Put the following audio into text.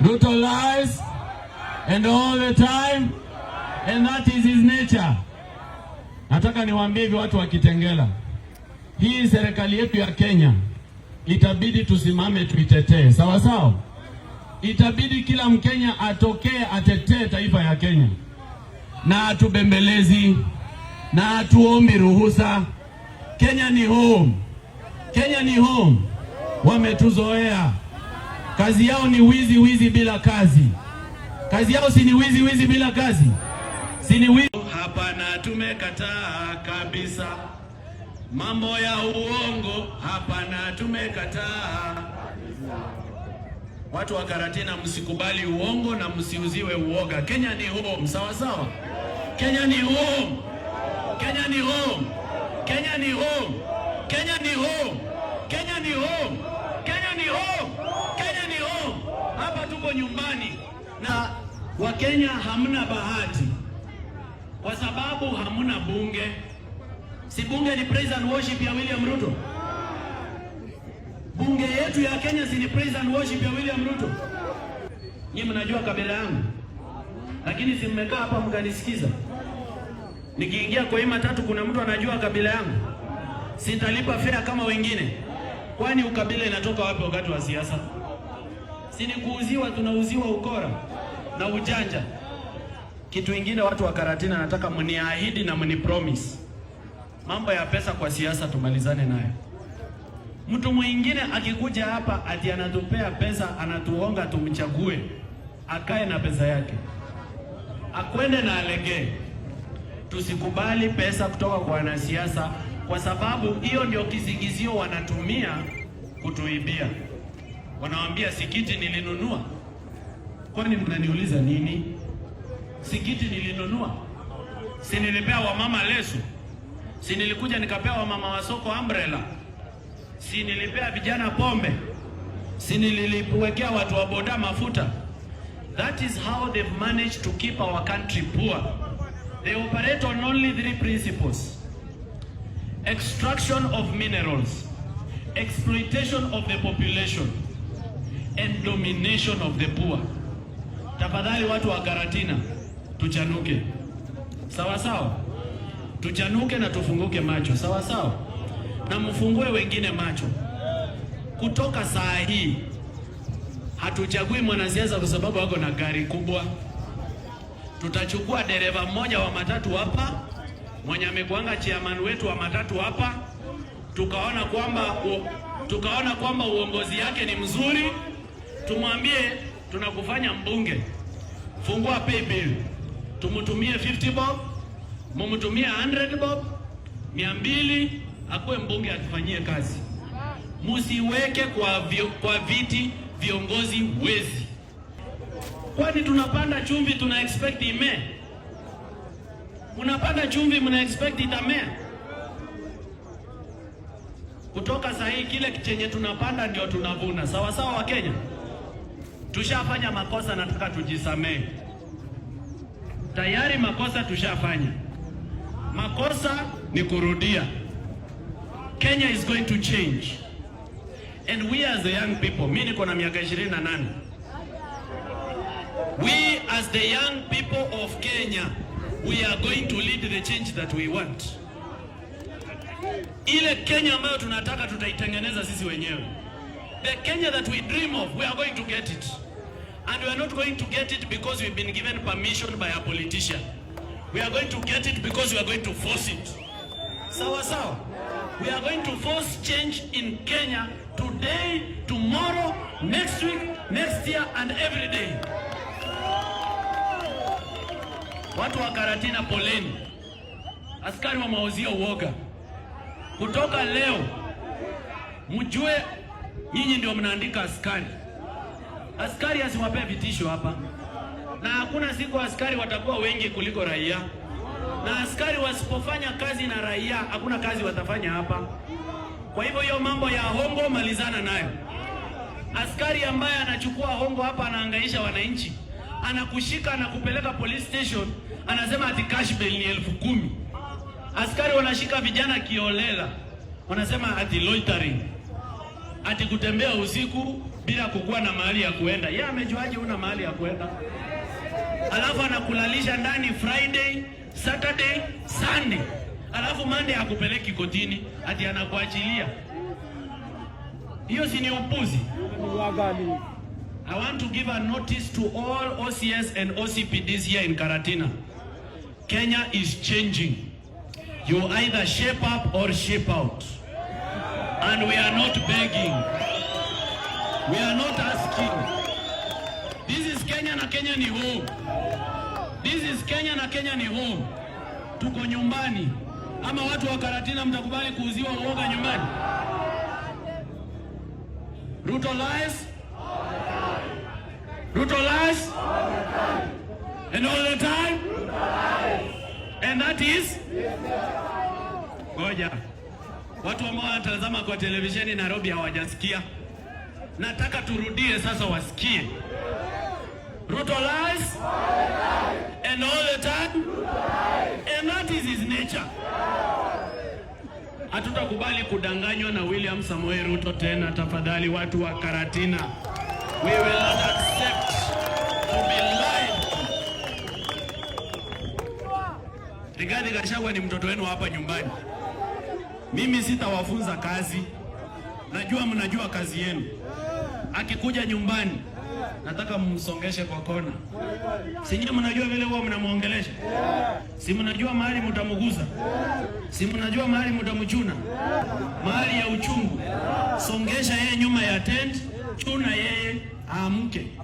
Ruto lies and all the time and that is his nature. Nataka niwaambie hivi watu wa Kitengela, hii serikali yetu ya Kenya itabidi tusimame tuitetee, sawa sawa. Itabidi kila Mkenya atokee atetee taifa ya Kenya, na hatubembelezi na hatuombi ruhusa. Kenya ni home, Kenya ni home. Wametuzoea, kazi yao ni wizi, wizi bila kazi. Kazi yao si ni wizi, wizi bila kazi, si ni wizi? Hapana, tumekataa kabisa mambo ya uongo, hapana, tumekataa. Watu wa Karatina, msikubali uongo na msiuziwe uoga. Kenya ni home, sawa sawa. Kenya ni home. Kenya ni home. Kenya ni home. Kenya ni home. Kenya ni home. Kenya ni home. Kenya ni home. Hapa tuko nyumbani na Wakenya hamna bahati kwa sababu hamna bunge. Si bunge ni praise and worship ya William Ruto? Bunge yetu ya Kenya si ni praise and worship ya William Ruto? Nyinyi mnajua kabila yangu, lakini si mmekaa hapa mkanisikiza. Nikiingia kwa hii matatu, kuna mtu anajua kabila yangu? Sitalipa fare kama wengine? Kwani ukabila inatoka wapi wakati wa siasa? Si ni kuuziwa, tunauziwa ukora na ujanja. Kitu ingine, watu wa Karatina, nataka mniahidi na mni promise, mambo ya pesa kwa siasa tumalizane nayo. Mtu mwingine akikuja hapa ati anatupea pesa, anatuonga tumchague, akae na pesa yake, akwende na alegee. Tusikubali pesa kutoka kwa wanasiasa, kwa sababu hiyo ndio kisingizio wanatumia kutuibia. Wanawambia si kiti nilinunua. Kwani mnaniuliza nini? Si kiti nilinunua? Si nilipea wamama leso? Si nilikuja nikapea wamama wa soko umbrella? Si nilipea vijana pombe? Si nililiwekea watu wa boda mafuta? That is how they've managed to keep our country poor. They operate on only three principles: extraction of minerals, exploitation of the population, and domination of the poor. Tafadhali watu wa Karatina, tuchanuke. Sawa sawa, tuchanuke na tufunguke macho. Sawa sawa, na mfungue wengine macho. Kutoka saa hii hatuchagui mwanasiasa kwa sababu ako na gari kubwa. Tutachukua dereva mmoja wa matatu hapa mwenye amekuanga chairman wetu wa matatu hapa, tukaona kwamba uongozi yake ni mzuri, tumwambie tunakufanya mbunge, fungua pay bill, tumtumie 50 bob, mumtumie 100 bob, 200, akuwe mbunge atufanyie kazi. Musiweke kwa viti viongozi wezi. Kwani tunapanda chumvi tuna expect imee? Unapanda chumvi mna expect itamea? Kutoka saa hii kile chenye tunapanda ndio tunavuna. Sawa sawa, Wakenya? Tushafanya makosa, nataka tujisamee. Tayari makosa tushafanya. Makosa ni kurudia. Kenya is going to change. And we as the young people, mimi niko na miaka 28. We as the young people of Kenya, we are going to lead the change that we want. Ile Kenya ambayo tunataka tutaitengeneza sisi wenyewe. The Kenya that we dream of, we are going to get it. And we are not going to get it because we've been given permission by a politician. We are going to get it because we are going to force it. Sawa sawa. We are going to force change in Kenya today, tomorrow, next week, next year and every day. Watu wa Karatina, poleni. Askari wamewauzia uoga. Kutoka leo mjue nyinyi ndio mnaandika askari. Askari asiwapee vitisho hapa, na hakuna siku askari watakuwa wengi kuliko raia, na askari wasipofanya kazi na raia hakuna kazi watafanya hapa. Kwa hivyo hiyo mambo ya hongo malizana nayo. Askari ambaye anachukua hongo hapa anahangaisha wananchi, anakushika na kupeleka police station, anasema ati cash bail ni 10,000. Askari wanashika vijana kiholela, wanasema ati loitering, ati kutembea usiku. Bila kukuwa na mahali ya kuenda. Yeye amejuaje una mahali ya kuenda? Alafu anakulalisha ndani Friday, Saturday, Sunday. Alafu Monday hakupeleki kotini, ati anakuachilia. Hiyo si ni upuzi? I want to give a notice to all OCS and OCPDs here in Karatina. Kenya is changing. You either shape up or ship out. And we are not begging. We are not asking. This is Kenya na Kenya ni home. This is Kenya na Kenya ni home. Tuko nyumbani. Ama watu wa Karatina mtakubali kuuziwa uoga nyumbani? Ruto lies. Ruto lies. And all the time. And that is Ngoja. Watu ambao wanatazama kwa televisheni Nairobi hawajasikia. Nataka turudie sasa wasikie. Ruto lies and all the time and that is his nature. Hatutakubali kudanganywa na William Samoei Ruto tena, tafadhali watu wa Karatina. We will not accept to be lied to. Rigathi Gachagua ni mtoto wenu hapa nyumbani. Mimi sitawafunza kazi, najua mnajua kazi yenu. Akikuja nyumbani, nataka mumsongeshe kwa kona. Si nyinyi mnajua vile huwa mnamuongelesha? Si mnajua mahali mtamugusa? Si mnajua mahali mtamchuna? Mahali ya uchungu. Songesha yeye nyuma ya tent, chuna yeye aamke.